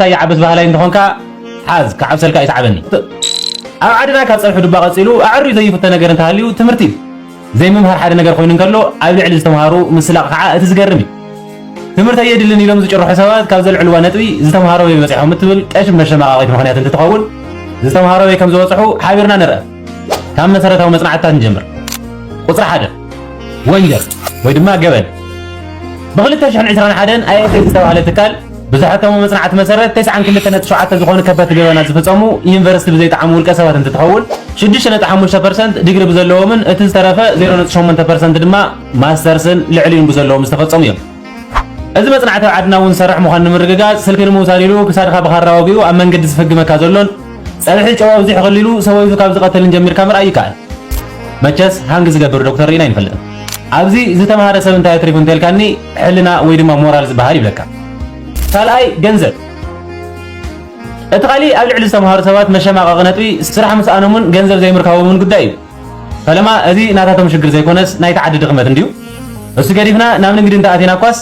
እንታይ ይዓብስ ባህላይ እንተኾንካ ሓዝ፣ ክዓብሰልካ እዩ፣ ሰዓበኒ። ኣብ ዓድና ካብ ጸብሒ ዱባ ቀጺሉ ኣዕርዩ ዘይፍቶ ነገር እንተሃልዩ ትምህርቲ እዩ። ዘይምምሃር ሓደ ነገር ኮይኑ እንከሎ፣ ኣብ ልዕሊ ዝተምሃሩ ምስላቕ ከዓ እቲ ዝገርም እዩ። ትምህርቲ ኣየድልን ኢሎም ዝጭርሑ ሰባት ካብ ዘልዕልዋ ነጥቢ፣ ዝተምሃሮ ኣበይ በጺሖም እትብል ቀሽም መሸማቓቒት ምኽንያት እንትትኸውን፣ ዝተምሃሮ ኣበይ ከም ዝበጽሑ ሓቢርና ንርአ። ካብ መሰረታዊ መጽናዕትታት ንጀምር። ቁጽሪ ሓደ፣ ወንጀር ወይ ድማ ገበን። ብ ክልተ ሽሕን ዕስራን ሓደን ኣይ ኤፍ ኤስ ዝተባህለ ትካል ብዘሐተሞ መጽናዕቲ መሰረት፣ ተስዓን ክልተ ነጥቢ ሸውዓተ ዝኾኑ ከበድቲ ገበናት ዝፈጸሙ ዩኒቨርሲቲ ብዘይጠዓሙ ውልቀ ሰባት እንትትኸውን፣ ሽዱሽተ ነጥቢ ሓሙሽተ ፐርሰንት ዲግሪ ብዘለዎምን እቲ ዝተረፈ ዜሮ ነጥቢ ሸሞንተ ፐርሰንት ድማ ማስተርስን ልዕሊኡን ብዘለዎም ዝተፈጸሙ እዮም። እዚ መጽናዕቲ ኣብ ዓድና እውን ዝሰርሕ ምዃኑ ንምርግጋጽ፣ ስልኪ ንምውሳድ ኢሉ ክሳድኻ ብኻራ ወጊኡ ኣብ መንገዲ ዝፍግመካ ዘሎን ጸብሒ ጨው ኣብዚሑ ከሊሉ ሰበይቱ ካብ ዝቐትልን ጀሚርካ ምርኣይ ይከኣል። መቸስ ሃንግ ዝገብር ዶክተር ርኢና ኣይንፈልጥን። ኣብዚ ዝተምሃረ ሰብ እንታይ ኣትሪፉ እንተልካኒ፣ ሕልና ወይ ድማ ሞራል ዝበሃል ይብለካ። ካልኣይ፣ ገንዘብ። እቲ ካሊእ ኣብ ልዕሊ ዝተምሃሩ ሰባት መሸማቐቒ ነጥቢ፣ ስራሕ ምስኣኖምን ገንዘብ ዘይምርካቦምን ጉዳይ እዩ። ፈለማ እዚ ናታቶም ሽግር ዘይኮነስ ናይቲ ዓዲ ድኽመት እንድዩ። እሱ ገዲፍና ናብ ንግዲ እንተኣቲና እኳስ፣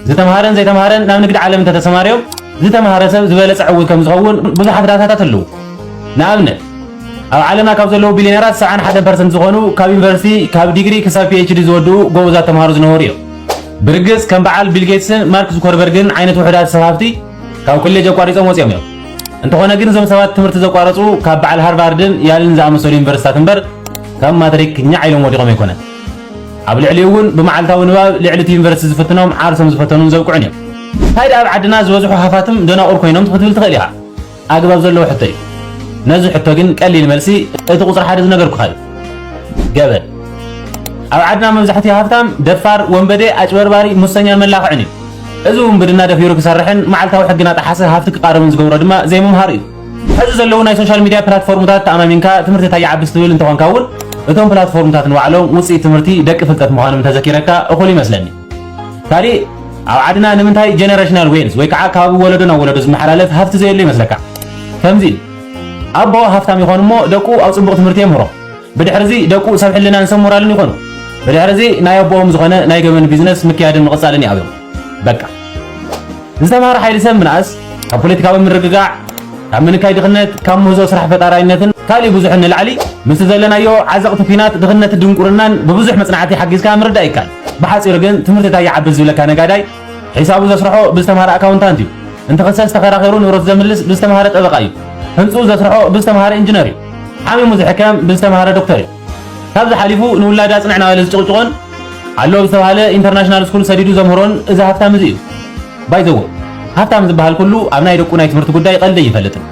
ዝተምሃረን ዘይተምሃረን ናብ ንግዲ ዓለም እንተተሰማርዮም፣ ዝተምሃረ ሰብ ዝበለጸ ዕዉት ከም ዝኸውን ብዙሓት ዳታታት ኣለዉ። ንኣብነት፣ ኣብ ዓለምና ካብ ዘለዉ ቢልዮነራት ሰብዓን ሓደን ፐርሰንት ዝኾኑ ካብ ዩኒቨርሲቲ፣ ካብ ዲግሪ ክሳብ ፒ ኤች ዲ ዝወድኡ ጎበዛት ተምሃሮ ዝነበሩ እዮም። ብርግጽ ከም በዓል ቢል ጌትስን ማርክ ዙከርበርግን ዓይነት ውሑዳት ሰብ ሃፍቲ ካብ ኮሌጅ ኣቋሪጾም ወጺኦም እዮም። እንተኾነ ግን እዞም ሰባት ትምህርቲ ዘቋረጹ ካብ በዓል ሃርቫርድን ያልን ዝኣመሰሉ ዩኒቨርሲታት እምበር ካብ ማትሪክ ኛዕ ኢሎም ወዲቖም ኣይኮነን። ኣብ ልዕሊኡ እውን ብመዓልታዊ ንባብ ልዕሊ እቲ ዩኒቨርሲቲ ዝፍትኖም ዓርሶም ዝፈተኑን ዘብቅዑን እዮም። እንታይ ደኣ ኣብ ዓድና ዝበዝሑ ሃፋትም ደናቑር ኮይኖም ክትብል ትኽእል ኢኻ። ኣግባብ ዘለዎ ሕቶ እዩ። ነዚ ሕቶ ግን ቀሊል መልሲ እቲ ቁጽሪ ሓደ ዝነገርኩኻ እዩ። ገበን። ኣብ ዓድና መብዛሕትኡ ሃፍታም ደፋር፣ ወንበዴ፣ ኣጭበርባሪ፣ ሙሰኛን መላኽዕን እዩ። እዚ ውንብድና ደፊሩ ክሰርሕን መዓልታዊ ሕጊ እናጠሓሰ ሃፍቲ ክቃርምን ዝገብሮ ድማ ዘይምምሃሩ እዩ። ሕዚ ዘለዉ ናይ ሶሻል ሚድያ ፕላትፎርምታት ተኣማሚንካ ትምህርቲ እንታይ ይዓብስ ትብል እንተኾንካ እውን እቶም ፕላትፎርምታት ንባዕሎም ውፅኢት ትምህርቲ ደቂ ፍልጠት ምዃኖም እንተዘኪረካ እኹል ይመስለኒ። ካሊእ ኣብ ዓድና ንምንታይ ጀነሬሽናል ዌልዝ ወይ ከዓ ካብ ወለዶ ናብ ወለዶ ዝመሓላለፍ ሃፍቲ ዘየሉ ይመስለካ? ከምዚ ኢሉ፣ ኣቦ ሃፍታም ይኾን እሞ ደቁ ኣብ ፅቡቕ ትምህርቲ የምህሮም። ብድሕርዚ ደቁ ሰብ ሕልናን ሰብ ሞራልን ይኾኑ። ብድሕርዚ ናይ ኣቦኦም ዝኾነ ናይ ገበን ቢዝነስ ምክያድን ምቕፃልን ይኣብዮም። በቃ። ዝተምሃረ ሓይሊ ሰብ ምንኣስ፣ ካብ ፖለቲካዊ ምርግጋዕ፣ ካብ ምንካይ ድኽነት፣ ካብ ምህዞ ስራሕ ፈጣራይነትን ካሊእ ብዙሕን ንላዕሊ፣ ምስቲ ዘለናዮ ዓዘቕቲ ኲናት፣ ድኽነትን ድንቁርናን ብብዙሕ መጽናዕቲ ሓጊዝካ ምርዳእ ይከኣል። ብሓጺሩ ግን ትምህርቲ እንታይ ይዓብስ ዝብለካ ነጋዳይ፣ ሒሳቡ ዘስርሖ ብዝተምሃረ ኣካውንታንት እዩ። እንትኽሰስ ተኸራኺሩ ንብረቱ ዘምልስ ብዝተምሃረ ጠበቓ እዩ። ህንጽኡ ዘስርሖ ብዝተምሃረ ኢንጂነር እዩ። ሓሚሙ ዝሕከም ብዝተምሃረ ዶክተር እዩ። ካብዚ ሓሊፉ ንውላዳ ጽንዕ እናበለ ዝጭቕጭቖን ኣሎ ብዝተባህለ ኢንተርናሽናል ስኩል ሰዲዱ ዘምህሮን እዚ ሃፍታም እዚ እዩ። ባይ ዘ ወይ፣ ሃፍታም ዝበሃል ኩሉ ኣብ ናይ ደቁ ናይ ትምህርቲ ጉዳይ ቀልዲ ኣይፈልጥን።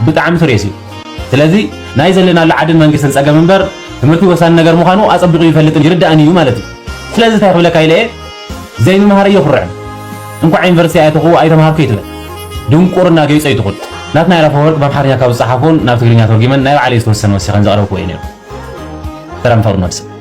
ብጣዕሚ ስሬስ እዩ። ስለዚ ናይ ዘለናሉ ዓድን መንግስትን ጸገም እምበር ትምህርቲ ወሳኒ ነገር ምዃኑ ኣጸቢቑ ይፈልጥን ይርዳእን እዩ ማለት እዩ። ስለዚ እንታይ ክብለካ ኢለ እየ፣ ዘይምምሃር እየኹርዕን። እንኳዕ ዩኒቨርሲቲ ኣየተኹ ኣይተምሃርኩ ይትበል። ድንቁርና ገይጾ ይትኹል። ናትና ኣፈወርቅ ብኣምሓርኛ ካብ ዝጸሓፉን ናብ ትግርኛ ተርጉመን ናይ ባዕለይ ዝተወሰነ ወሲኸን ዘቕረብኩ እየ ነይሩ። ሰላም ፍቕሪ ነፍሲ።